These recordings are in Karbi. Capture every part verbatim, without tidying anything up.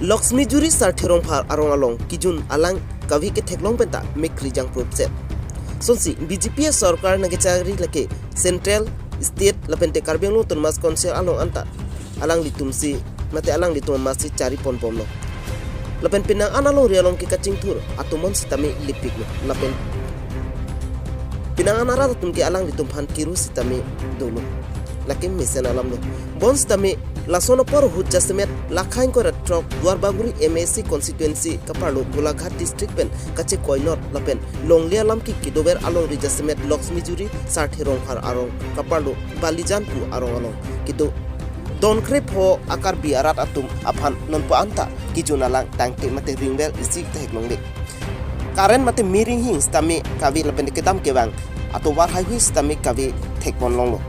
Laxmi Juri Sarthe Rongphar arong along kejun alang kave ketheklong penta mekri jangprup set. Sonsi B J P sorkar nangkechari lake central, state lapen te Karbi Anglong Autonomous Council along anta alanglitum si mate alanglitum amat si chari ponbomlo. Lapen penang an alongri along ke kachingthur atomon sitame lipiklo. Lapen penang an arat atum ke alanglitum aphan kiru sitame dolo. Lake mesen alamlo. Bonsitame lason apor ahut jasemet lakhain korat throk Duarbagori M A C constituency kaparlo Golaghat district pen kachekoinot lapen longle alam ke kedover alongri jasemet Laxmi Juri Sarthe Rongphar arong kaparlo Balijan pu arong along kedo donkre pho a Karbi arat atum aphan nonpu anta kejun alang tangte mate ringvel isi theklongle. Current mate mering hing sitame kave lapen kedam kevang atovar haihui sitame kave thekponlonglo.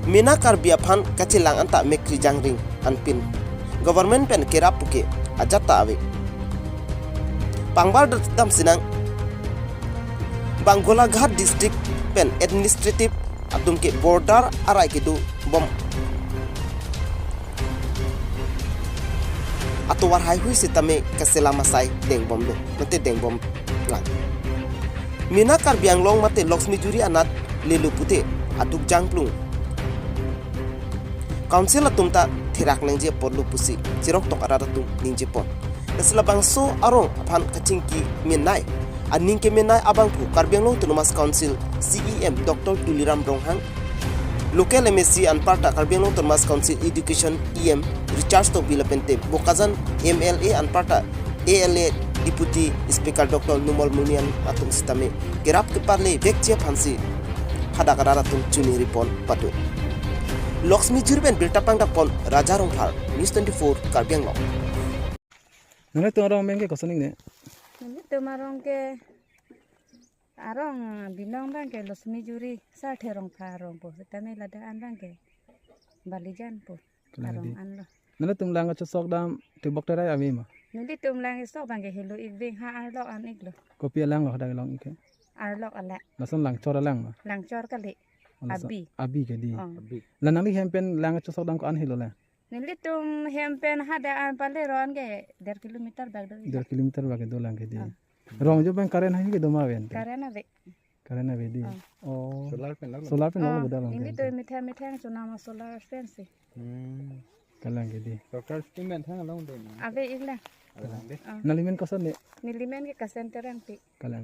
Mena Karbi aphan kachelang anta mekri jangring anpin government pen kerap puke ajat ta ave. Pangbar dam sinang bang Golaghat district pen administrative atum ke border arai kedo bom atovar haihui sitame kaselam asai dengbomlo, mate dengbomlang. Mena Karbi Anglong mate Laxmi Juri anat lelo pute aduk jangplung. Council atum ta therak nangji apotlo pusi cheroktok arat atum ningjepon. Lasi labangso arong aphan kachingki menai, aning kemenai abangphu Karbi Anglong Autonomous Council C E M Doctor Tuliram Ronghang, local M A C anparta Karbi Anglong Autonomous Council Education E M Richard Tokbi lapen te Bokajan M L A anparta A L A Deputy Speaker Doctor Numal Monian atum sitame kerap keparle vekji aphansi hadak arat atum chuningri pon pado. Laxmi Juri pen birta pangdakpon Raja Rongphar, News twenty-four, Karbi Anglong. Nanglitum arong amen ke koson ingne? Nanglitum arong ke arong binong abang ke Laxmi Juri Sarthe Rongphar arong pu. Sitame ladak an abang ke Balijan pu. Kalang arong di. Anlo. Nanglitum lang kachesok dam tebok terai ave ma? Nanglitum lang kesok abang ke helo ik veng ha arlok an iklo. Kopi alang lo hadak long ik ke? Arlok alang. Lason langchor alang ma? Langchor kali. Oh, lason abi. Abi ke di. Oh. Abi. La nangli hem pen lang kachesok dam ko-an helo la? Nanglitum hem pen hadak an pale ron ke der kilometer bak do. Der kilometer bak do lang ke di. Oh. Rong jo abang current hai ke do ma ven? Current ave. Current ave di. Oh. Oh. Solar panel. Solar panel. Oh, lo boda long neli ke. To methang methang chonam solar panel si. Hmm. Kalang ke di. Doctor Steven thang along de na. Ave iklang. Ave lang de. Oh. Nangli men koson ne? Neli men ke Kasen Terangpi. Kalang.